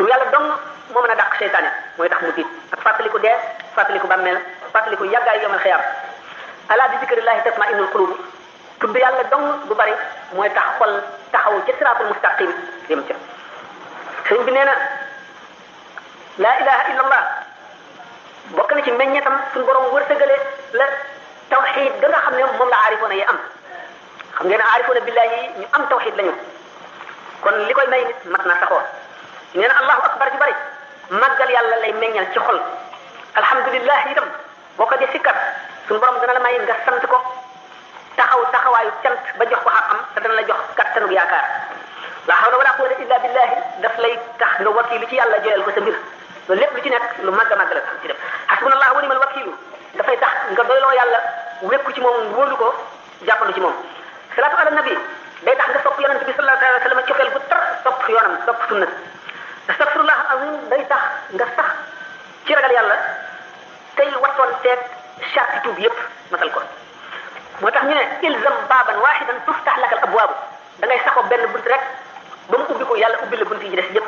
tur yàlla dong moo mën a dàq seytaane mooy tax mu tiit ak fàttaliku dee fàttaliku bàmmeel fàttaliku yàggaay yomal xiyaam ala bi zikrillahi tatma'innul qulub tudd yàlla dong bu bari mooy tax xol taxaw ci siraatul mustaqim yëm ca sëñ bi nee na laa ilaha illa allah bokk na ci meññetam suñu borom wërsëgale la tawxid da nga xam ne moom la aarifoona yi am xam ngeen aarifoona billahi yi ñu am tawxid lañu kon li koy may nit mat na saxoo nee na allahu akbar ci bari màggal yàlla lay meññal ci xol alhamdulillah itam boo ko di sikkar suñu borom dana la may nga sant ko taxawaayu cant ba jox ko xaqam te dana la jox kattanug yaakaar la hawla wala quwwata illa billahi daf lay tax nga wakiilu ci yàlla joyal ko sa mbir loolu lépp lu ci nekk lu màgg a màgg la ci def hasbunallahu wa ni'mal wakiilu dafay tax nga doyloo yàlla wékku ci moom wóolu ko jàppandu ci moom salaatu ala nabi day tax nga sopp yonente bi sallallahu alayhi wa sallam cofeel bu tar topp yoonam topp sunna astaghfirullah azim day tax nga sax ci ragal yàlla tey wattoon teeg charte tuub yépp matal ko moo tax ñu ne ilzam baaban waahidan tuftax lakal abwaabu da ngay saxoo benn bunt rek ba mu ubbi ko yàlla ubbi la bunt yi ci des yépp